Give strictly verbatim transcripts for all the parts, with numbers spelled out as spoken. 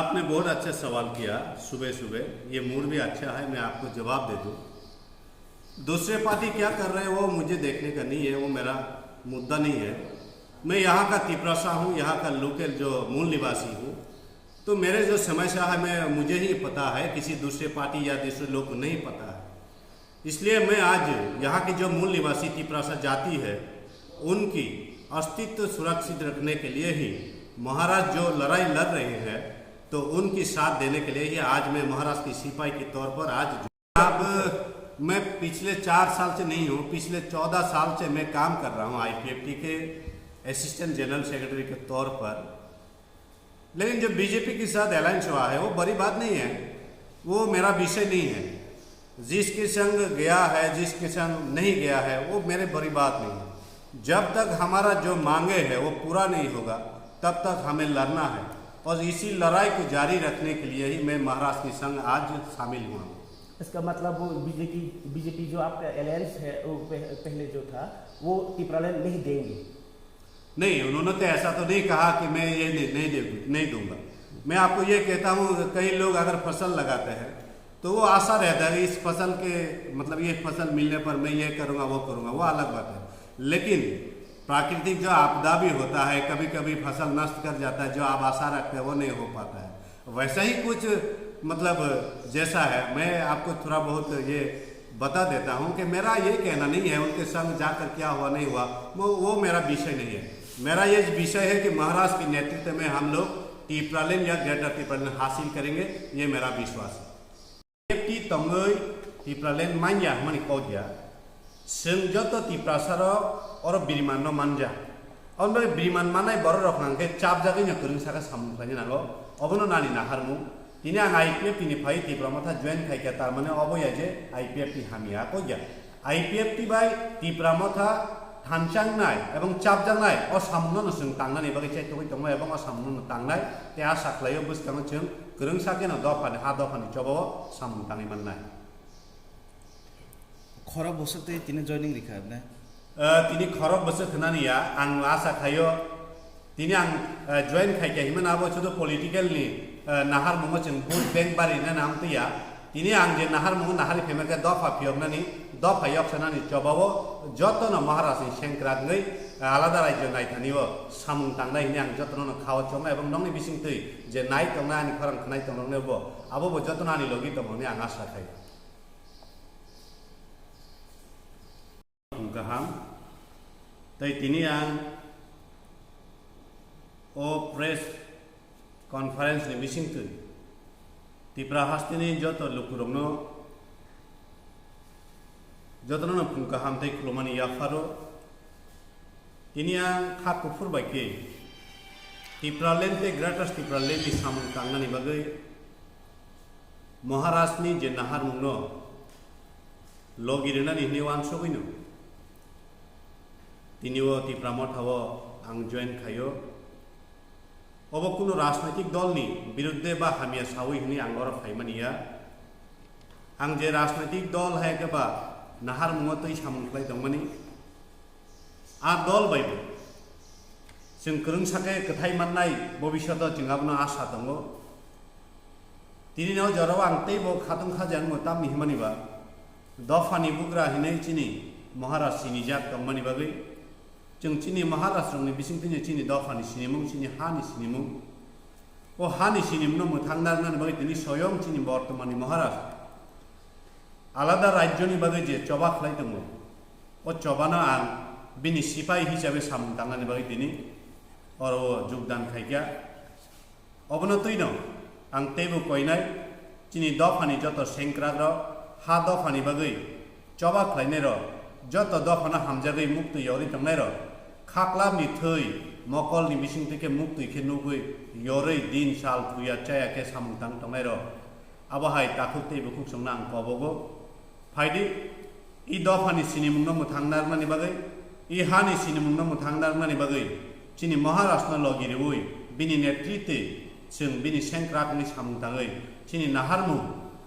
आपने बहुत अच्छा सवाल किया। सुबह सुबह ये मूड भी अच्छा है, मैं आपको जवाब दे दूं। दूसरे पार्टी क्या कर रहे हैं वो मुझे देखने का नहीं है, वो मेरा मुद्दा नहीं है। मैं यहाँ का तिपरासा हूँ, यहाँ का लोकल जो मूल निवासी हूँ, तो मेरे जो समस्या है मैं मुझे ही पता है, किसी दूसरे पार्टी या दूसरे लोग को नहीं पता है। इसलिए मैं आज यहाँ की जो मूल निवासी तिपरासा जाति है, उनकी अस्तित्व सुरक्षित रखने के लिए ही महाराज जो लड़ाई लड़ रहे हैं, तो उनकी साथ देने के लिए ही आज मैं महाराज की सिपाही के तौर पर आज जो, अब मैं पिछले चार साल से नहीं हूँ, पिछले चौदह साल से मैं काम कर रहा हूँ आईपीएफटी के असिस्टेंट जनरल सेक्रेटरी के तौर पर। लेकिन जो बीजेपी के साथ अलायंस हुआ है, वो बड़ी बात नहीं है, वो मेरा विषय नहीं है। जिसके संग गया है, जिसके संग नहीं गया है, वो मेरे बड़ी बात नहीं है। जब तक हमारा जो मांगे है वो पूरा नहीं होगा, तब तक हमें लड़ना है और इसी लड़ाई को जारी रखने के लिए ही मैं महाराज के संग आज शामिल हुआ हूँ। इसका मतलब वो बीजेपी, बीजेपी जो आपका अलायंस है, वो पह-, पहले जो था, वो टिपरालैंड नहीं देंगे? नहीं, उन्होंने तो ऐसा तो नहीं कहा कि मैं ये नहीं, नहीं दे, नहीं दूंगा। मैं आपको ये कहता हूँ, कई लोग अगर फसल लगाते हैं तो वो आशा रहता है कि इस फसल के, मतलब, ये फसल मिलने पर मैं ये करूँगा, वो करूँगा, वो अलग बात है। लेकिन प्राकृतिक जो आपदा भी होता है, कभी-कभी फसल नष्ट कर जाता है, जो आप आशा रखते हैं वो नहीं हो पाता है। वैसा ही कुछ, मतलब, जैसा है, मैं आपको थोड़ा बहुत ये बता देता हूँ कि मेरा ये कहना नहीं है उनके संग जाकर क्या हुआ नहीं हुआ, वो, वो मेरा विषय नहीं है। मेरा ये विषय है कि महाराज के नेतृत्व में हम लोग टिपरालैंड या ग्रेटर टिपरालैंड हासिल करेंगे, ये मेरा विश्वास है। T tongwi Tipraland manya hwnmani kok ya. Chwng joto Tiprasarok oro birimanno manja. Aboni bagwi biriman manai bororok hwnkhe chapjagwino kwrwngsa khe samung khlaina nango. Obono nani naharmung. Tini ang I P F T ni phai Tipra Motha join khaikha, tar mane obo ya je I P F T hamya kok ya. I P F T bai Tipra Motha thanchaknai ebong chapjaknai o samungno no chwng tangnani bagwi chaithogwi tongo ebong o samungno no tangnai tei a sakhlaio bwskango chwng kwrwngsa kheno dophani ha dophani chobao samung tangwi mannai. Khorok bwswk tei tini joining rikha ebne? Eh, tini khorok bwswk hwnani ya, ang asa khaio. Tini ang, eh, join khaikha himani abo sudu political ni, eh, naharmungo chwng vote bank barinani amtwi ya. Tini ang je naharmungo nahari phaima khe dopha phiyoknani, dopha yoksanani chobao jotono Maharaj ni sengkrak wngwi, eh, alada rajyo naithanio samung tangnai hwnwi ang jotono no khao chongo ebong nokni bisingtwi je nai tongnai ani khorang khnai tongnai bo abo bo jotono ani logi tongo hwnwi ang asa khai. Kaham. Tei tini ang o press conference ni bisingtwi Tipra hasteni joto lukurokno jotono no phung kaham tei khulumani yapharo. Tini ang kha kuphur bai khe Tipraland tei Greater Tipraland ni samung tangnani bagwi Maharaj ni je naharmungno logi rwnani hwnwi uansugwino tini o Tipra Motha o ang join khaio. Obo kunu rajnaitik dol ni birudde ba hamya sawi hwnwi ang oro phaimani ya. Ang je rajnaitik dol hai khe ba naharmungo twi samung khlai tongmani, a dol bai bo chwng kwrwngsa khe kwthai mannai bobisyoto chwng abono asa tongo. Tini no jorao ang teibo khatung khaji ang bo tamni himani ba dophani bugra hinwi chini Maharaj sinijak tongmani bagwi. Chwng chini Maharaj rokni bisingtwi chini dophani sinimung, chini hani sinimung. O hani sinimungno mwthang narwknani bagwi tini soyong chini bortomani Maharaj alada rajyoni bagwi je choba khlai tongo, o chobano ang bini sipai hisabe samung tangnani bagwi tini oro o jogdan khaikha. Obono twino ang teibo koinai, chini dophani joto sengkrakrok ha dophani bagwi choba khlainairok, joto dophano hamjagwi muktwi yorwi tongnairok, khaklapni thwi mokolni bisingtwi khe muktwi khe nugwi yorwi din sal thuya chaya khe samung tang tongnairok, abo hai takhuk tei bukhuk chwngno ang kobogo. Phaidi, i dophani sinimungno mwthang narwknani bagwi, i hani sinimungno mwthang narwknani bagwi, chini Maharajno logi rwui, bini netritwi chwng bini sengkrakni samung tangwi, chini naharmung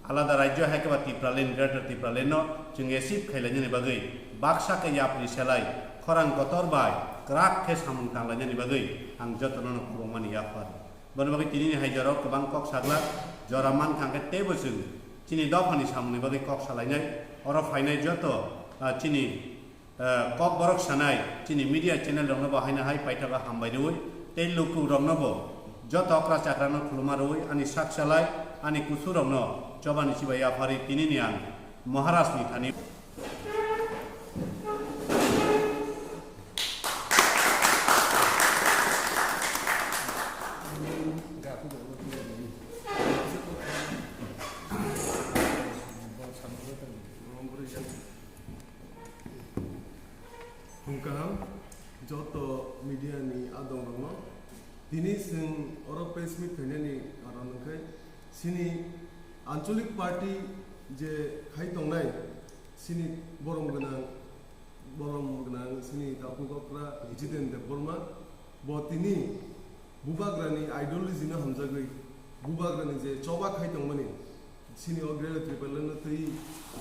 alada rajyo hai khe ba Tipraland, Greater Tipralandno chwng achieve khailainani bagwi, baksa khe yapri selai, khorang kotor bai kwrak khe samung tanglainani bagwi ang jotono no khulumani yaphar. Bono bagwi tinini hai jorao kwbang kok saglak, jora mankha hwnkhe teibo chwng chini dophani samungni bagwi kok salainai. Oro phainai joto, ah, chini, ah, kokborok sanai chini media channel rokno bo haino hai paithago hambai rwui tei lukurokno bo joto okra chakrano khuluma rwui ani sak salai ani kusurokno chobani chibai yaphari tinini ang Maharajni thani. Hwnkha joto media ni adongrokno tini chwng oro press meet khainani karon hwnkhe chini anchalik party je khai tongnai chini borom gwnang, borom gwnang chini takhuk okra Jiten Debbarma, bo tini bubagrani ideology no hamjagwi, bubagrani je choba khai tongmani, chini o Greater Tipraland no twi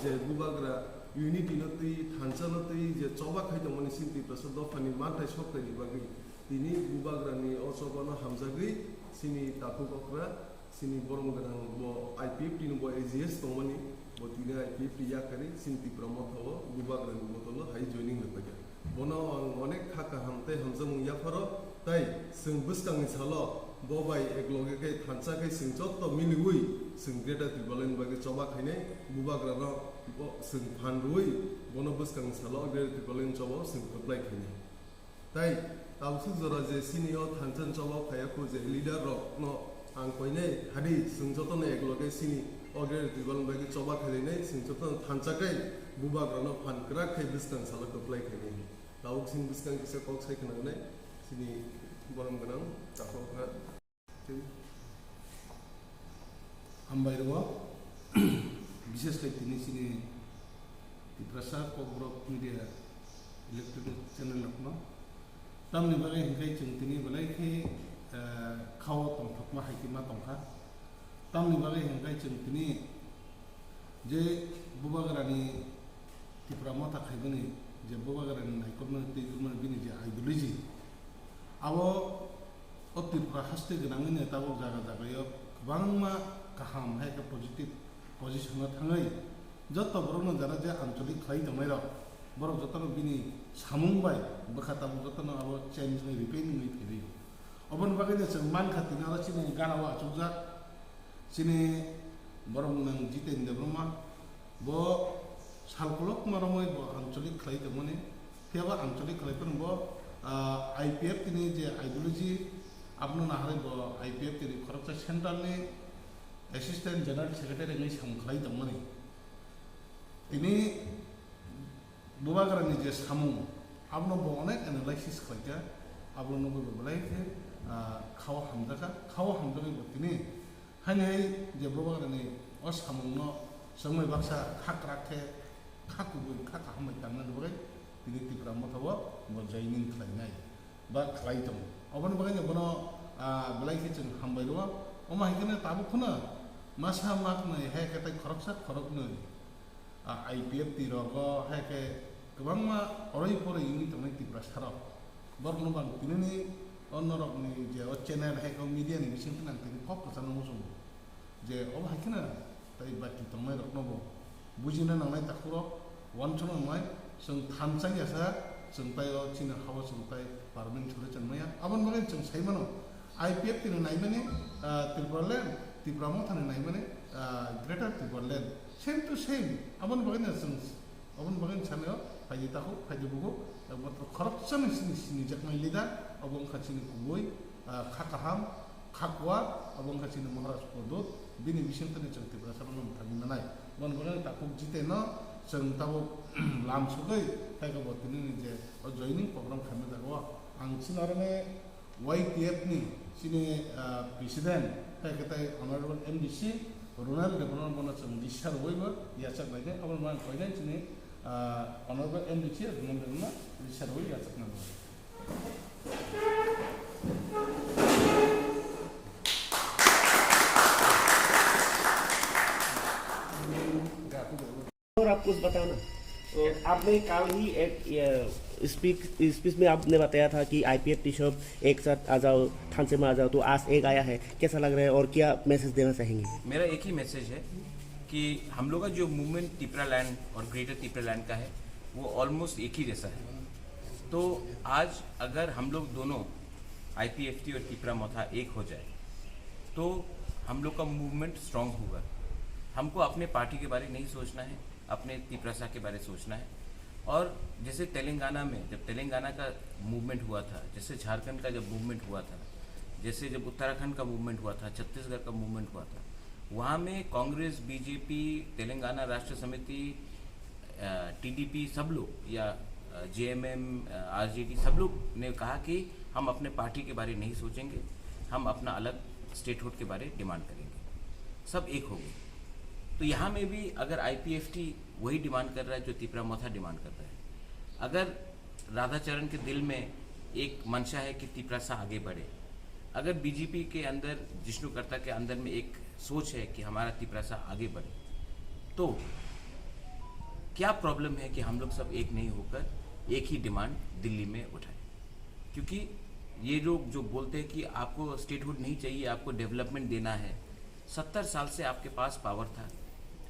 je bubagra unity no twi, thansa no twi je choba khai tongmani chini Tiprasa dophani manthai sokthai ni bagwi tini bubagrani o choba no hamjagwi chini takhuk okra chini borom gwnang bo I P F T ni bo A G S tongmani, bo tini I P F T yakarwi chini Tipra Motha o bubagrani bodol o hai joining rwphaikha. Bono ang onek kha kaham tei hamjakmung yapharo, tei chwng bwskangni salo bo bai ekloge khe thansa khe chwng joto miliwi chwng Greater Tipraland bagwi choba khainai, bubagrano bo chwng phan rwui bono bwskangni salo Greater Tipraland choba o chwng kwplai khainai. Tai tabuk suk jora je chini o thansa ni choba phaiya khu je leader rok no ang koinai hadi chwng joto no ekloge chini o Greater Tipraland bai khe choba khainai chwng joto no thansa khe bubagra no phan kwrak khe bwskang salo kwplai khainai. Tabuk chini bwskang kisa kok sai khna nai chini borom gwnang takhuk okra. Hambai rwo, bishes khai tini chini Tiprasa Kokborok Media Electronic Channel rokno. Tamni bagwi hwnkhe chwng tini belai khe, eh, khao tongthokma hai khe ma tongkha. Tamni bagwi hwnkhe chwng tini je bubagrani Tipra Motha khaimani je bubagrani naikolmani twi wngmani bini je ideology, abo o Tripura haste gwnangwino tabuk jaga jagao kwbangma kaham hai khe positive position o thangwi joto borokno jara je ancholik khlai tongnairok, borok jotono bini samung bai bwkha tabuk jotono abo change wngwi repaint wngwi phaidi. Oboni bagwino chwng mankha tini oro chini gana o achukjak. Chini borom gwnang Jiten Debbarma, bo sal kolokma romwi bo ancholik khlai tongmani, phiya bo ancholik khlai phano bo, ah, I P F T ni je ideology, abono naharwi bo I P F T ni khoroksa central ni Assistant General Secretary wngwi samung khlai tongmani. Tini bubagrani je samung, abono bo onek analysis khlaikha, abono nugwi bo belai khe, ah, khao hamjakha, khao hamjagwi bo tini Haini hai je bubagrani o samungno chwngbai baksa kha kwrak khe, kha kubui, kha kaham bai tangnani bagwi tini Tipra Motha o bo joining khlainai ba khlai tongo. Oboni bagwino bono, ah, belai khe chwng hambai rwo. Omo hai kheno tabuk kheno masa maknwi hai khe tei khoroksa khoroknwi. Ah, I P F T rogo hai khe kwbangma oroi poroi wngwi tongnai Tiprasa rok. Borokno bo ang tinini o norokni je o channel hai khe o media ni bisingtwi ang tini kok kwchangno muchungo. Je obo hai kheno tei bati tongnai rokno bo bujina nangnai takhuk rok, uansukna nangnai, chwng thansa ya sa, chwng tai o chini ha o chwng tai permanent sori chang maya. Aboni bagwi chwng sai mano, I P F T ni naimani, ah, Tipraland, Tipra Motha ni naimani, ah, Greater Tipraland. Same to same. Aboni bagwino chwng, aboni bagwino sanai o, phaidi takhuk, phaidi bukhuk, ekmatro khoroksani sini sinijaknai leader, obo wngkha chini kubui, ah, kha kaham, kha kuar, obo wngkha chini Maharaj Pradyot, bini bisingtwi chwng Tiprasa rokno mwthangwi nanai. Boni bagwino takhuk Jiten no chwng tabuk lam sugwi, tei bo tini ni je o joining program khaimani jaga o ang chini aro ni Y T F ni chini, ah, president, tei khe tei honorable M D C Ronald Debbarma bono chwng risa rwui bo yachak bai khe, abo man koinai chini, ah, honorable M D C Ronald Debbarma risa rwui yachak nango. और आप कुछ बताना। तो आपने कल ही एक, ये, speak speech में आपने बताया था कि आईपीएफटी सब एक साथ आ जाओ, थानसे में आ जाओ, तो आज एक आया है, कैसा लग रहा है और क्या मैसेज देना चाहेंगे? मेरा एक ही मैसेज है कि हम लोग का जो मूवमेंट तिपरा लैंड और ग्रेटर तिपरा लैंड का है, वो ऑलमोस्ट एक ही जैसा है। तो आज अगर हम लोग दोनों, आईपीएफटी और तिपरा मोथा, एक हो जाए, तो हम लोग का मूवमेंट स्ट्रांग होगा। हमको अपने पार्टी के बारे नहीं सोचना है, अपने तिपरासा के बारे सोचना है। और जैसे तेलंगाना में, जब तेलंगाना का मूवमेंट हुआ था, जैसे झारखंड का जब मूवमेंट हुआ था, जैसे जब उत्तराखंड का मूवमेंट हुआ था, छत्तीसगढ़ का मूवमेंट हुआ था, वहाँ में कांग्रेस, बीजेपी, तेलंगाना राष्ट्र समिति, टीडीपी, सब लोग, या जेएमएम, आरजेडी, सब लोग ने कहा कि हम अपने पार्टी के बारे नहीं सोचेंगे, हम अपना अलग स्टेटहुड के बारे डिमांड करेंगे। सब एक हो गए। तो यहाँ में भी अगर आईपीएफटी वही डिमांड कर रहा है जो तिपरा मोथा डिमांड कर रहा है, अगर राधाचरण के दिल में एक मंशा है कि तिपरासा आगे बढ़े, अगर बीजेपी के अंदर, जिष्णु करता के अंदर में एक सोच है कि हमारा तिपरासा आगे बढ़े, तो क्या प्रॉब्लम है कि हम लोग सब एक नहीं होकर एक ही डिमांड दिल्ली में उठाएं? क्योंकि ये लोग जो बोलते हैं कि आपको स्टेटहुड नहीं चाहिए, आपको डेवलपमेंट देना है, सत्तर साल से आपके पास पावर था,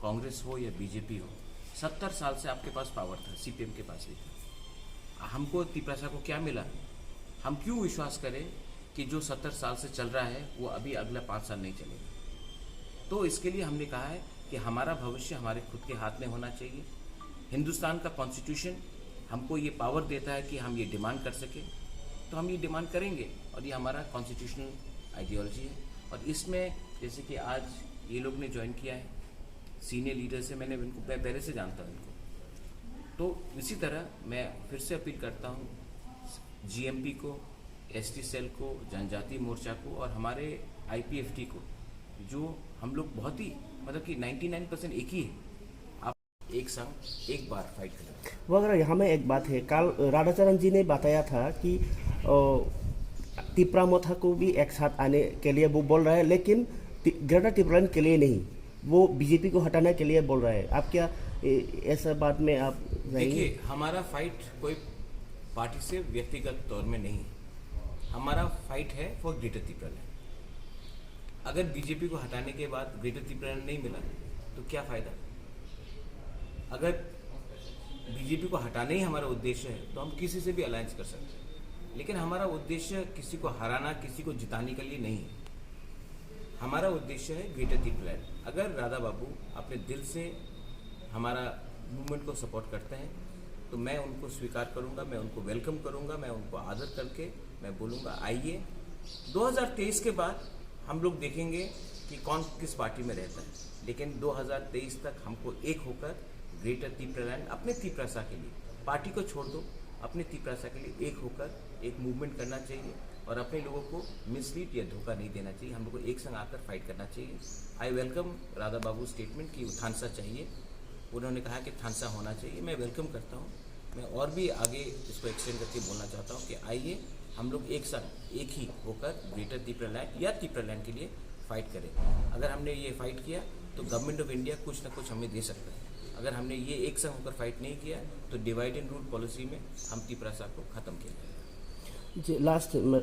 कांग्रेस हो या बीजेपी हो, सत्तर साल से आपके पास पावर था, सीपीएम के पास भी था। हमको, तिपरासा को क्या मिला? हम क्यों विश्वास करें कि जो सत्तर साल से चल रहा है, वो अभी अगला पाँच साल नहीं चलेगा? तो इसके लिए हमने कहा है कि हमारा भविष्य हमारे खुद के हाथ में होना चाहिए। हिंदुस्तान का कॉन्स्टिट्यूशन हमको ये पावर देता है कि हम ये डिमांड कर सकें, तो हम ये डिमांड करेंगे। और ये हमारा कॉन्स्टिट्यूशनल आइडियोलॉजी है। और इसमें, जैसे कि आज ये लोग ने ज्वाइन किया है, सीनियर लीडर्स है, मैंने इनको पह-, पहले से जानता हूँ इनको। तो इसी तरह मैं फिर से अपील करता हूँ जीएमपी को, एसटी सेल को, जनजाति मोर्चा को और हमारे आईपीएफटी को, जो हम लोग बहुत ही, मतलब कि नाइंटी नाइन परसेंट एक ही है। आप एक संग एक बार फाइट करें। वगैरह, यहाँ में एक बात है, कल राधाचरण जी ने बताया था कि, ओ, तिपरा मोथा को भी एक साथ आने के लिए वो बोल रहा है, लेकिन ति-, ग्रेटर तिपरालैंड के लिए नहीं, वो बीजेपी को हटाने के लिए बोल रहा है। आप क्या, ए, ऐसा बात में आप रहेंगे? देखिए, हमारा फाइट कोई पार्टी से व्यक्तिगत तौर में नहीं है, हमारा फाइट है फॉर ग्रेटर तिपरालैंड। अगर बीजेपी को हटाने के बाद ग्रेटर तिपरालैंड नहीं मिला, तो क्या फ़ायदा? अगर बीजेपी को हटाना ही हमारा उद्देश्य है, तो हम किसी से भी अलायंस कर सकते हैं, लेकिन हमारा उद्देश्य किसी को हराना, किसी को जिताने के लिए नहीं है। हमारा उद्देश्य है ग्रेटर तिपरालैंड। अगर राधा बाबू अपने दिल से हमारा मूवमेंट को सपोर्ट करते हैं, तो मैं उनको स्वीकार करूंगा, मैं उनको वेलकम करूंगा, मैं उनको आदर करके मैं बोलूंगा, आइए। दो हज़ार तेईस के बाद हम लोग देखेंगे कि कौन किस पार्टी में रहता है, लेकिन दो हज़ार तेईस तक हमको एक होकर ग्रेटर तिपरालैंड, अपने तिपरासा के लिए, पार्टी को छोड़ दो, अपने तिपरासा के लिए एक होकर एक मूवमेंट करना चाहिए और अपने लोगों को मिसलीड या धोखा नहीं देना चाहिए। हम लोग को एक संग आकर फाइट करना चाहिए। आई वेलकम राधा बाबू स्टेटमेंट कि वो थानसा चाहिए। उन्होंने कहा कि थानसा होना चाहिए, मैं वेलकम करता हूँ। मैं और भी आगे इसको एक्सटेंड करके बोलना चाहता हूँ कि आइए, हम लोग एक साथ, एक ही होकर ग्रेटर तिपरालैंड या तिपरालैंड के लिए फाइट करें। अगर हमने ये फाइट किया, तो गवर्नमेंट ऑफ इंडिया कुछ ना कुछ हमें दे सकता है। अगर हमने ये एक संग होकर फाइट नहीं किया, तो डिवाइड एंड रूल पॉलिसी में हम तिपरासा को ख़त्म किया जाएगा। जी, लास्ट में